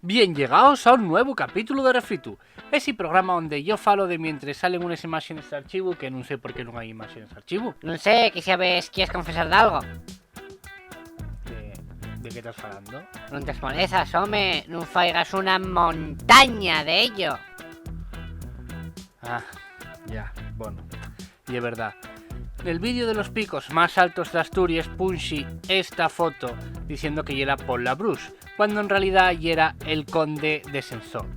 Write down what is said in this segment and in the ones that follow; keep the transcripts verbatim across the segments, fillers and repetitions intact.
Bien llegaos a un nuevu capítulo de Refritu, esi programa onde yo falo de mientres salen unes imáxenes d'archivu, que nun sé por qué nun hai imáxenes d'archivu. Nun sé, quixía ver si quies confesar d'algo. De, de qué tas falando? Nun t'esmolezas, home, nun faigas una montaña d'ello. Ah, ya, bueno, ye verdá. Nel vídeo de los picos más altos d'Asturies punxi esta foto diciendo que yera Paul Labrusse, cuando en realidá yera el conde de Sensort.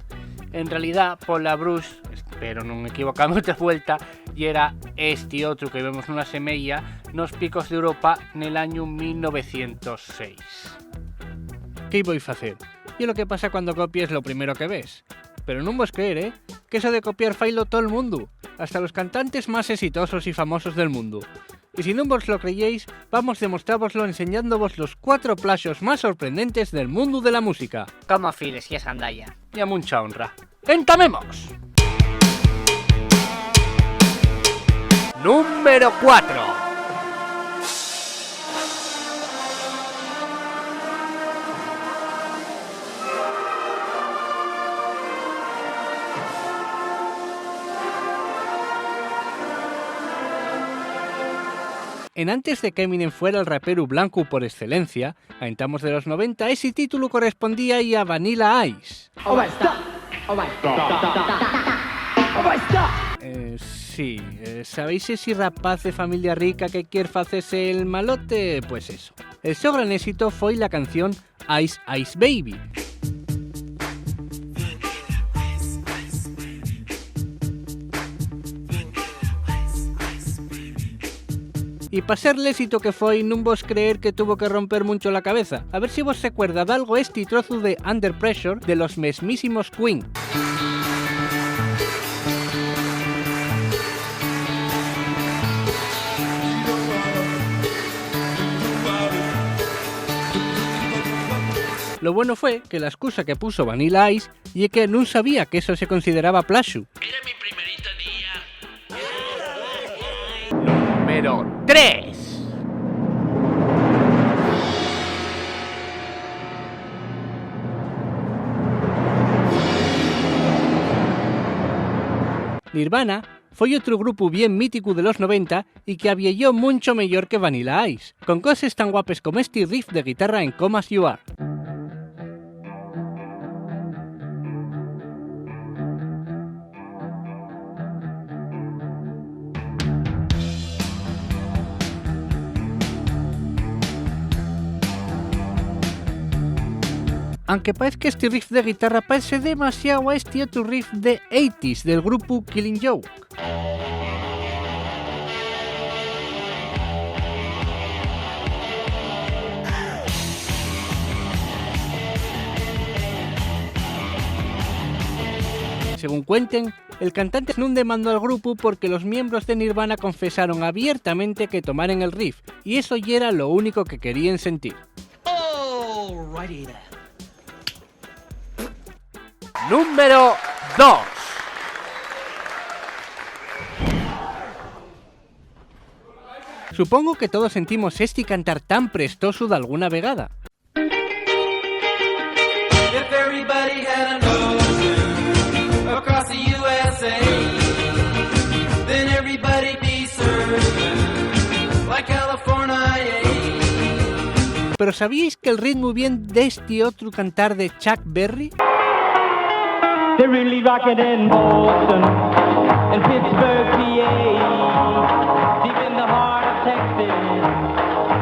En realidá, Paul Labrusse, espero nun equivocame otra vuelta, yera esti otru que vemos nuna semeya nos picos d'Europa nel añu mil novecientos seis. ¿Qué-y voi facer? Ye lo que pasa cuando copies lo primero que ves. Pero nun vos creer, ¿eh? Qu'eso de copiar failo tol mundu, hasta los cantantes más esitosos y famosos del mundu. Y si nun vos lo creyéis, vamos demostrávoslo enseñándovos los cuatro plaxos más sorprendentes del mundu de la música. ¿Cómo files, ye escandalla? Y a muncha honra. ¡Entamemos! Número cuatro. Enantes de qu'Eminem fuera el raperu blancu por escelencia, a entamos de los noventa, esi títulu correspondía-y a Vanilla Ice. Oh my stop. Oh my stop. Oh my stop. Eh, sí, eh, ¿sabéis esi rapaz de familia rica que quier facese el malote? Pues eso. El so gran éxito foi la canción Ice Ice Baby. Y pa ser l'éxito que foi, nun vos creer que tuvo que romper muncho la cabeza. A ver si vos recuerda d'algo esti trozu de Under Pressure de los mesmísimos Queen. Lo bueno fue que la excusa que puso Vanilla Ice ye que nun sabía qu'eso se consideraba plaxu. Era mi primerita día. Número tres. Nirvana foi otru grupu bien míticu de los noventa y que avieyó muncho meyor que Vanilla Ice, con coses tan guapes como esti riff de guitarra en Come As You Are. Anque paez qu'esti riff de guitarra paezse demasiao a esti otru riff de eighties del grupu Killing Joke. Según cuenten, el cantante nun demandó al grupu porque los miembros de Nirvana confesaron abiertamente que tomaren el riff, y eso yera lo único que queríen sentir. Alrighty then. Número dos. Supongo que todos sentimos esti cantar tan prestosu dalguna vegada. If everybody had an ocean across the U S A, then everybody'd be surfing like California. Pero ¿sabíais que'l ritmu vien d'esti otru cantar de Chuck Berry? They're really rocking in Boston, in Pittsburgh, P A, deep in the heart of Texas,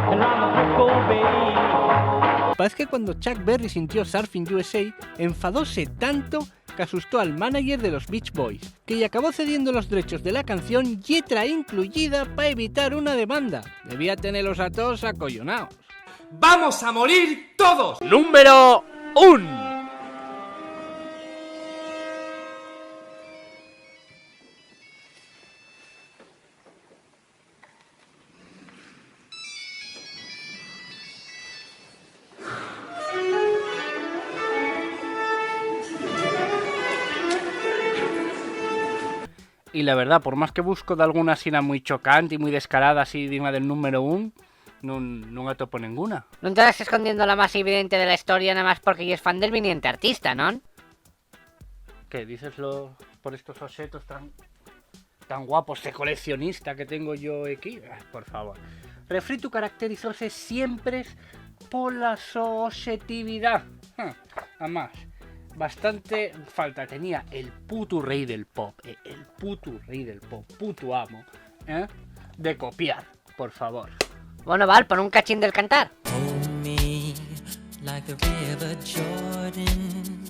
and round the Frisco Bay. Paez que cuando Chuck Berry sintió Surfing U S A, enfadóse tanto qu'asustó al mánager de los Beach Boys, que-y acabó cediendo los drechos de la canción, lletra incluyida, pa evitar una demanda. Debía tenelos a toos acoyonaos. ¡Vamos a morir todos! Número un. Y la verdá, por más que busco d'alguna asina mui chocante y mui descarada, así digna del número un, nun, nun atopo nenguna. Nun te vas escondiendo la más evidente de la historia, namás porque yes fan del viniente artista, ¿non? ¿Qué? ¿Díceslo por estos oxetos tan, tan guapos de coleccionista que tengo yo equí? Ah, por favor. Refritu caracterizóse siempre pola so oxetividá. Ah, amás, bastante falta tenía el putu rei del pop, eh, el putu rei del pop, putu amo, ¿eh? De copiar, por favor. Bueno, val, pon un cachín del cantar. Hold me like the river Jordan,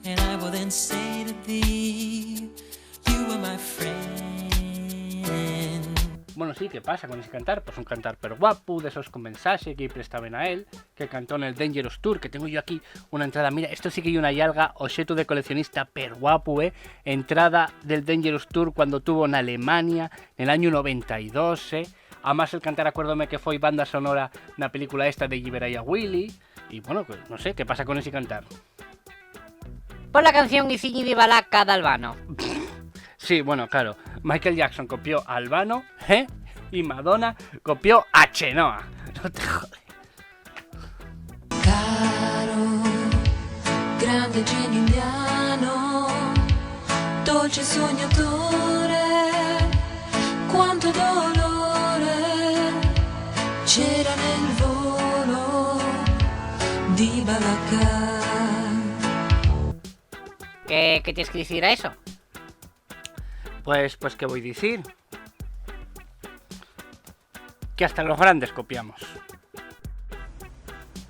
and I will then say to thee, you are my friend. Bueno, sí, ¿qué pasa con ese cantar? Pues un cantar perguapu, de esos con mensaxe que prestaben a él, que cantó en el Dangerous Tour, que tengo yo aquí una entrada. Mira, esto sí que ye una yalga, oxetu de coleccionista, perguapu, eh. Entrada del Dangerous Tour cuando tuvo en Alemania, en el año noventa y dos, eh. Amás el cantar, acuérdome que foi banda sonora na película esta de Liberaya Willy. Y bueno, pues, no sé, ¿qué pasa con ese cantar? Por la canción Iciñi di Balaca d'Albano. Sí, bueno, claro. Michael Jackson copió a Albano, ¿eh? Y Madonna copió a Chenoa. No te jodes. Caro, grande genio indiano, dolce sognatore, quanto dolore c'era nel volo di Balacà. ¿Qué, qué tienes que decir a eso? Pues, pues, ¿qué voy a decir? Que hasta los grandes copiamos.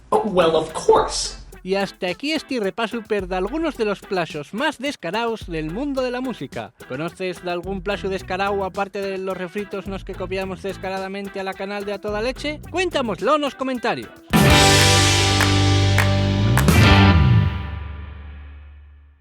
Oh, well, of course. Y hasta aquí esti repasu per dalgunos de los plaxos más descaraos del mundo de la música. ¿Conoces dalgún plaxu descarao aparte de los refritos nos que copiamos descaradamente a la canal de A Toda Leche? Cuéntamoslo nos comentarios.